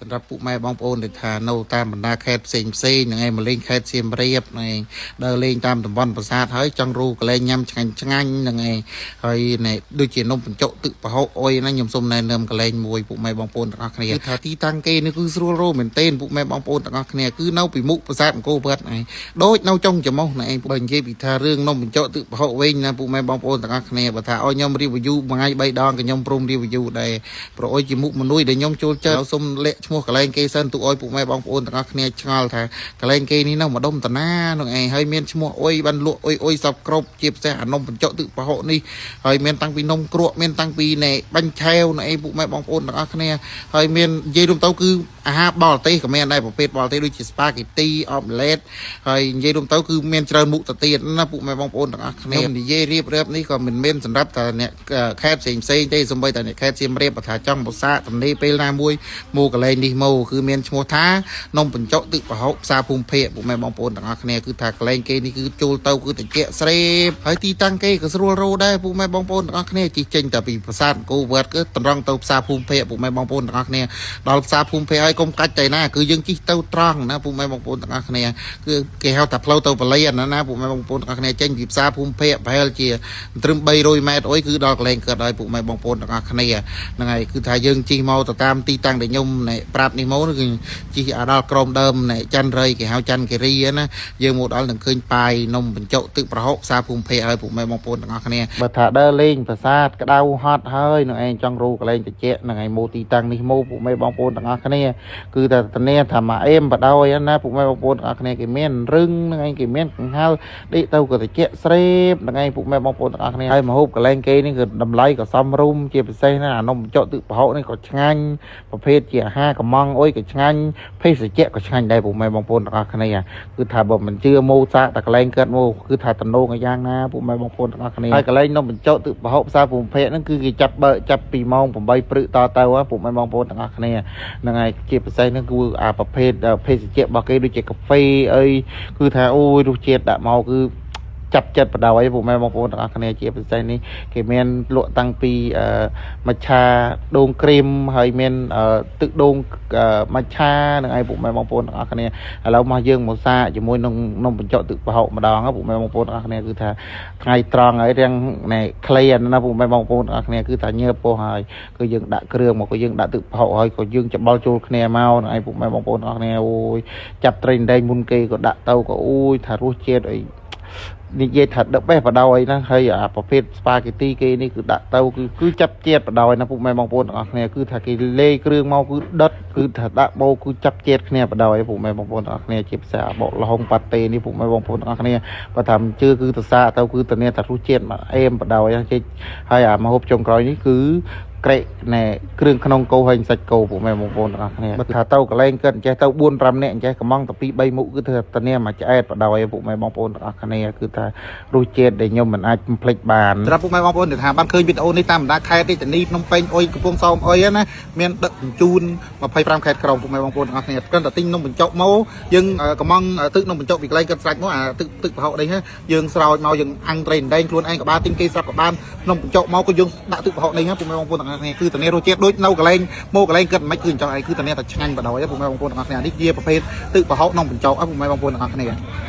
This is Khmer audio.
សម្រាប់ពុកម៉ែបងប្អូនដែលថានៅតាមបណ្ដាខេត្តផ្សេងផ្សេងហ្នឹងឯងមកលេងខេត្តសៀមរាបហ្នឹងឯងដើរលេងតាមតំបន់ប្រាសាទហើយចង់រកកន្លែងញ៉ាំឆ្ងាញ់ឆ្ងាញ់ហ្នឹងឯងហើយណែដូចជានំបញ្ចុកទឹកប្រហុកអុយហ្នឹងខ្ញុំសូមណែនាំកន្លែងមួយពុកម៉ែបងប្អូនទាំងអស់គ្នាគឺថាទីតាំងគេនេះគឺស្រួលរកមែនទែនពុកម៉ែបងប្អូនទាំងអស់គ្នាគឺនៅពីមុខប្រាសាទអង្គរវត្តហ្នឹងឯងដូចនៅចុងច្រមុះហ្នឹងឯងបើនិយាយពីថារឿងនំបញ្ចុកទឹកប្រហុកវិញណាពុកម៉ែបងប្អូនទាំងអស់គ្នាបើថាឲ្យខ្ញុំ review មួយថ្ងៃ3ដងក៏ខ្ញុំព្រម review ដែរព្រោះអុយជាមុខមនុស្សដែលខ្ញុំចូលចិត្តសូមលាក់ឈ្មោះកន្លែងគេសិនទុកឲ្យពុកម៉ែបងប្អូនទាំងអស់គ្នាឆ្ងល់ថាកន្លែងគេនេះនៅម្ដុំតាណានោះឯងហើយមានឈ្មោះអុយបានលក់អុយអុយសពគ្រប់ជាពិសេសអានំបញ្ចុកទឹកប្រហុកនេះហើយមានតាំងពីនំគ្រក់មានតាំងពីណែបាញ់ឆែវនោះឯងពុកម៉ែបងប្អូនទាំងអស់គ្នាហើយមាននិយាយរួមទៅគឺអាហារបរទេសក៏មានដែរប្រភេទបរទេសដូចជាស្ប៉ាហ្គេទីអមឡេតហើយនិយាយរួមទៅគឺមានច្រើនមុខទៅទៀតណាពុកម៉ែបងប្អូនទាំងអស់គ្នានិយាយរៀបរៀបនេះក៏មិនមែនសម្រាប់តែអ្នកខេត្តផ្សេងផ្សេងទេសូម្បីតែអ្នកខេត្តសៀមរាបបើថាចង់បសាកទំនេរពេលណាមួយមកកន្លែងនេះមកគឺមានឈ្មោះថានំបញ្ចុកទឹកប្រហុកផ្សារភូមិភាគពុកម៉ែបងប្អូនទាំងអស់គ្នាគឺថាកន្លែងគេនេះគឺចូលទៅគឺតិចស្រេបហើយទីតាំងគេក៏ស្រួលរោដែរពុកម៉ែបងប្អូនទាំងអស់គ្នាជិះចេញតែពីប្រាសាទអង្គរវត្តគឺតម្រង់ទៅផ្សារភូមិភាគពុកម៉ែបងប្អូនទាំងអស់គ្នាដល់ផ្សារភូមិភាគហើយកុំកាច់ទៅណាគឺយើងជិះទៅត្រង់ណាពុកម៉ែបងប្អូនទាំងអស់គ្នាគឺគេហៅថាផ្លូវទៅបល័យណាណាពុកម៉ែបងប្អូនទាំងអស់គ្នាចេញពីផ្សារភូមិភាគប្រហែលជាត្រឹម300ម៉ែត្រអុយគឺដល់កន្លែងកើតហើយពុកម៉ែបងប្អូនទាំងអស់គ្នាហ្នឹងហើយគឺថាយើងជិះមកទៅតាមទីតាំងដែលខ្ញុំណែប្រាប់នេះមកគឺជិះដល់ក្រមដើមណែច័ន្ទរៃគេហៅច័ន្ទគិរីណាយើងមកដល់នឹងឃើញប៉ាយនំបញ្ចុកទឹកប្រហុកផ្សារភូមិភាគហើយពុកម៉ែបងប្អូនទាំងអស់គ្នាបើថាដើរលេងប្រាសាទក្តៅហត់ហើយនឹងឯងចង់រកកន្លែងតិចនឹងឯងមកទីតាំងនេះមកពុកម៉ែបងប្អូនទាំងអស់គ្នាគឺតែធានាថាមកអេមបដោយណាពុកម៉ែបងប្អូនទាំងអស់គ្នាគេមានរឹងនឹងឯងគេមានកង្ហាលដេកទៅក៏តិចស្រេបនឹងឯងពុកម៉ែបងប្អូនទាំងអស់គ្នាហើយមកហូបកន្លែងគេនេះគឺតម្លៃក៏សមរម្យជាពិសេសណាអានំបញ្ចុកទឹកប្រហុកនេះក៏ឆ្ងាញ់ប្រភេទជាអាហារកំងអុយក៏ឆ្ងាញ់ភេសជ្ជៈក៏ឆ្ងាញ់ដែរពុកម៉ែបងប្អូនទាំងអស់គ្នាគឺថាបើមិនជឿមកសាកតែកន្លែងកើតមកគឺថាតំណងយ៉ាងណាពុកម៉ែបងប្អូនទាំងអស់គ្នាហើយកន្លែងនំបញ្ចុកទឹកប្រហុកផ្សារភូមិភាគហ្នឹងគឺគេចាប់បើចាប់ពីម៉ោង8ព្រឹកតទៅពុកម៉ែបងប្អូនទាំងអស់គ្នាហ្នឹងហើយជាពិសេសហ្នឹងគឺអាប្រភេទភេសជ្ជៈរបស់គេដូចជាកាហ្វេអីគឺថាអូយរសជាតិដាក់មកគឺចាប់ចិត្តបដ ாய் ពុកម៉ែបងប្អូនទាំងអស់គ្នាជាពិសេសនេះគេមានលក់តាំងពីមច្ឆាដូងក្រីមហើយមានទឹកដូងមច្ឆានឹងឯងពុកម៉ែបងប្អូនទាំងអស់គ្នាឥឡូវមកយើងមកសាកជាមួយនឹងនំបញ្ចុកទឹកប្រហុកម្ដងពុកម៉ែបងប្អូនទាំងអស់គ្នាគឺថាថ្ងៃត្រង់ហើយរាំងណែក្លៀនណាពុកម៉ែបងប្អូនទាំងអស់គ្នាគឺថាញើពោះហើយគឺយើងដាក់គ្រឿងមកក៏យើងដាក់ទឹកប្រហុកហើយក៏យើងច្បល់ចូលគ្នាមកនឹងឯងពុកម៉ែបងប្អូនទាំងអស់គ្នាអូយចាប់ត្រីដេញមុនគេក៏ដាក់ទៅក៏អូយថារសជាតិអីនិយាយថាដឹកបេះបដោយហ្នឹងហើយអាប្រភេទស្ប៉ាហ្គេទីគេនេះគឺដាក់ទៅគឺគឺចាប់ជាតិបដោយណាពុកម៉ែបងប្អូនទាំងអស់គ្នាគឺថាគេលេគ្រឿងមកគឺដិតគឺថាដាក់មកគឺចាប់ជាតិគ្នាបដោយពុកម៉ែបងប្អូនទាំងអស់គ្នាជាពិសេសអាបកលហុងប៉ាតេនេះពុកម៉ែបងប្អូនទាំងអស់គ្នាបើថាមិនជឿគឺទៅសាកទៅគឺធានាថារសជាតិមកអេមបដោយហ្នឹងចេះហើយអាម្ហូបចុងក្រោយនេះគឺក្រេណែគ្រឿងក្នុងគោហើយសាច់គោពុកម៉ែបងប្អូនទាំងអស់គ្នាបើថាទៅកន្លែងកើតអញ្ចេះទៅ4 5នាក់អញ្ចេះកំងទៅ2 3មុខគឺថាធានាមកឆ្អែតបដោយពុកម៉ែបងប្អូនទាំងអស់គ្នាគឺថារសជាតិដែលខ្ញុំមិនអាចបំភ្លេចបានសម្រាប់ពុកម៉ែបងប្អូនដែលថាបានឃើញវីដេអូនេះតាមបណ្ដាខេត្តរាជធានីភ្នំពេញអុយកំពង់សោមអុយណាមានដឹកជញ្ជូន25ខេត្តក្រុងពុកម៉ែបងប្អូនទាំងអស់គ្នាគ្រាន់តែទិញនំបញ្ចុកមកយើងកំងទឹកនំបញ្ចុកពីកន្លែងកើតស្រាច់មកអាទឹកទឹកប្រហុកនេះយើងស្រោចមកយើងអាំងត្រីដេញខ្លួនឯងក៏បានទិញគេស្រាប់ក៏បាននំបញ្ចុកមកក៏យើងដាក់ទឹកប្រហុកនេះពុកម៉ែបងប្អូនទាំងអស់គ្នាគឺធានារសជាតិដូចនៅកន្លែងមកកន្លែងគិតមិនគឺអញ្ចឹងឯងគឺធានាតែឆ្ងាញ់បណ្ដោយពុកម៉ែបងប្អូនទាំងអស់គ្នានេះជាប្រភេទទឹកប្រហុកនំបញ្ចុកពុកម៉ែបងប្អូនទាំងអស់គ្នា។